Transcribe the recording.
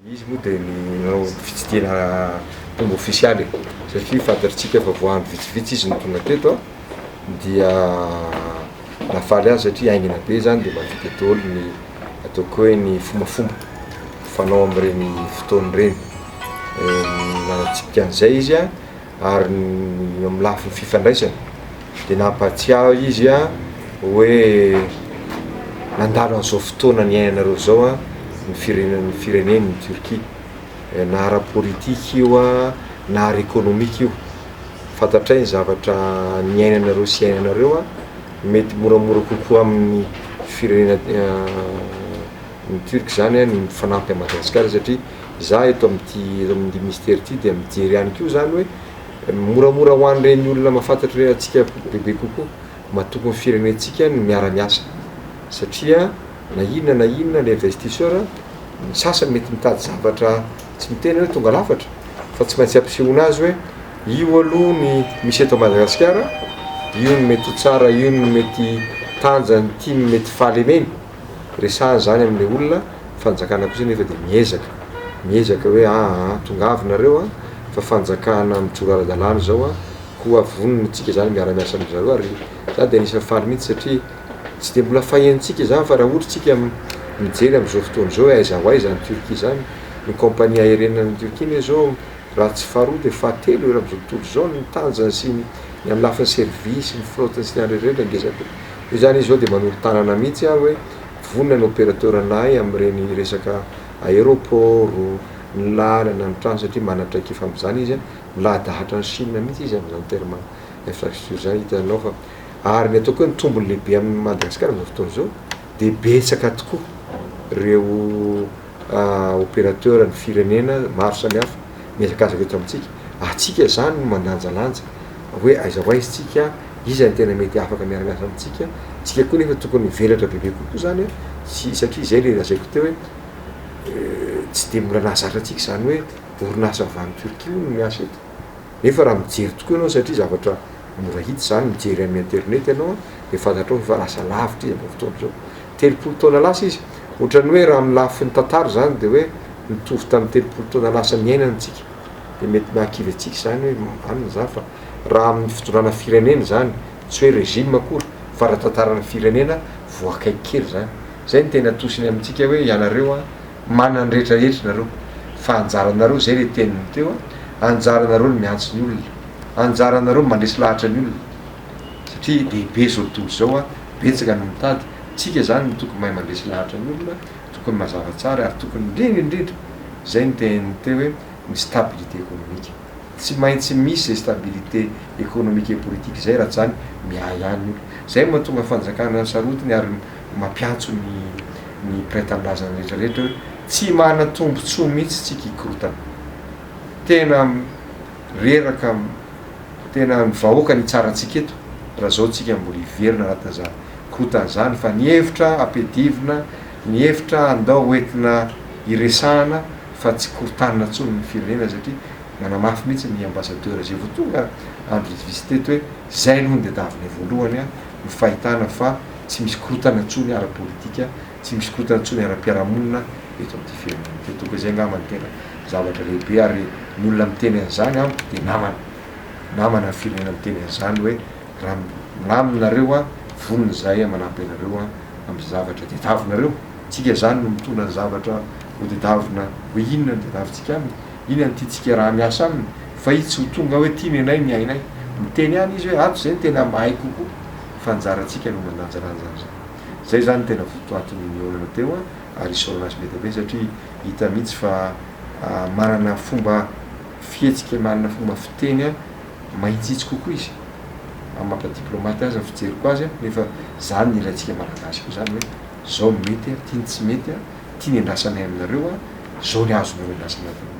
Izy moa dia ny nanao fitsidihana tonga ofisialy e, satria fantatritsika fa vao andro vitsivitsy izy no tonga teto a, dia nahafaly azy satria haingana be zany de mba vita daholo ny ataoko hoe ny fombafomba fanao amin'ireny fotoana ireny, nanatsipika an'izay izy a, ary ny amin'ny lafiny fifandraisana de nampahatsiahy izy a hoe nandalo an'izao fotoana niainanareo zao a ny firenena ny fireneny ny Turquie, na ara-politika io a na ara-ekonomika io, fantatray ny zavatra niainanareo sy iainanareo a, mety moramora kokoa amin'ny firenena ny Turc zany ny mifanampy amin'i Madagasikara satria za eto amin'ity eto amin'ity ministera ity dia mijery ihany koa zany hoe moramora ho an'ireny olona mahafantatra antsika bebe kokoa matoky ny firenentsika ny miara-miasa satria na inona na inona le investisseur ny sasany mety mitady zavatra tsy miteny hoe tonga lafatra fa tsy maintsy ampisehoana azy hoe io aloha ny misy eto Madagasikara, io no mety ho tsara, io no mety tanjany, ity no mety fahalemeny. Resahana izany amin'ilay olona, fanjakana kosa nefa dia miezaka, miezaka hoe aa tongava nareo an, fa fanjakana mijoro ara-dalàna izao an, koa vonona tsika izany miara-miasa amin-dry zareo ary za dia anisan'ny faly mihitsy satria tsy dia mbola fahenontsika izany fa raha ohatra tsika mijery amin'izao fotoana izao hoe aiza ho aiza any Turquie izany, ny compagnie aérienne any Turquie anie izao raha tsy faharoa dia fahatelo eo amin'izao tontolo izao ny tanjany sy ny amin'ny lafiny service, ny flotte sy ny any rehetra rehetra ngeza be. Io zany izy zao dia manolo-tanana mihitsy aho hoe vonona ny opérateur anay amin'ireny resaka aéroport, ny lalana, ny trano satria manana traikefa amin'izany izy, milahadahatra any Chine mihitsy izy amin'izany terme infrastructure zany hitanao fa ary ny ataoko hoe ny tombony lehibe amin'i Madagasikara amin'izao fotoana izao dia betsaka tokoa ireo opérateur ny firenena maro samihafa mihazakazaka eto amintsika, antsika zany no mandanjalanja hoe aiza ho aiza tsika, iza no tena mety afaka miara-miasa amintsika, tsika koa nefa tokony hivelatra bebe kokoa zany an, sy satria zay le lazaiko teo hoe tsy de mbola nahazatra antsika zany hoe orinasa avy any Turquie hono no miasa eto, nefa raha mijery tokoa ianao satria zavatra mora hita zany mijery amin'ny internet ianao an, de fantatrao fa efa lasa lavitra izy am'zao fotoana zao, 30 taona lasa izy, ohatran'ny hoe raha amin'ny lafiny tantara zany de hoe mitovy tamin'ny 30 taona lasa niainana tsika, de mety mahakivy antsika zany hoe marina zany fa raha amin'ny fitondrana firenena izany, tsy hoe régime akory fa raha tantaran'ny firenena voakaiky kely zany, zay no tena tosiny amintsika hoe ianareo an manana ny rehetra rehetra nareo fa anjaranareo, zay le teniny teo an, anjaranareo ny miantso ny olona, anjaranareo ny mandresy lahatra ny olona satria lehibe zao tontolo izao an, betsaka no mitady, tsika zany no tokony mahay mandresy lahatra ny olona, tokony mazava tsara ary tokony indrindra indrindra zay no teniny teo hoe ny stabilité économique. Tsy maintsy misy zay stabilité économique et politique zay raha tsy zany miahiahy ny olona. Zay no mahatonga fanjakana sarotiny ary mampiantso ny ny mpiray tanindrazana rehetra rehetra hoe tsy manan-tombotsoa mihitsy tsika hikorotana. Tena reraka tena ny vahoaka ny hitsara antsika eto raha zao tsika mbola hiverina anatin'izany korotana zany fa ny hevitra ampiadivina, ny hevitra andao hoentina hiresahana fa tsy korotanina intsony ny firenena satria nanamafy mihitsy ny ambassadeur izay vao tonga andro vitsivitsy teto hoe zay aloha no tadiavinay voalohany ny fahitana fa tsy misy korotana intsony ara-politika, tsy misy korotana intsony ara-piarahamonina eto amin'ity firenena ity. Ataoko hoe zay angamba no tena zavatra lehibe ary ny olona miteny an'izany amiko dia namana, namana ny firenena miteny an'izany hoe raha milamina nareo an, vonona izahay manampy anareo amin'ny zavatra tadiavinareo. Tsika zany no mitondra ny zavatra ho tedavina hoe inona no tedavintsika aminy, inona no tiantsika raha miasa aminy fa izy tsy ho tonga hoe ty nenay ny ainay. Miteny ihany izy hoe ato zay no tena mahay kokoa fa anjarantsika no mandanjalanja an'izay. Zay zany no tena votoatin'ny nihaonana teo ary isaorana azy be dia be satria hita mihitsy fa manana fomba fihetsika, manana fomba fiteny mahitsihitsy kokoa izy amin'ny maha diplaomaty azy ny fijeriko azy nefa zany no ilaintsika malagasy koa zany hoe. Zao ny mety a, ty ny tsy mety a, ty ny andrasanay aminareo a, zao ny azonareo andrasana aty.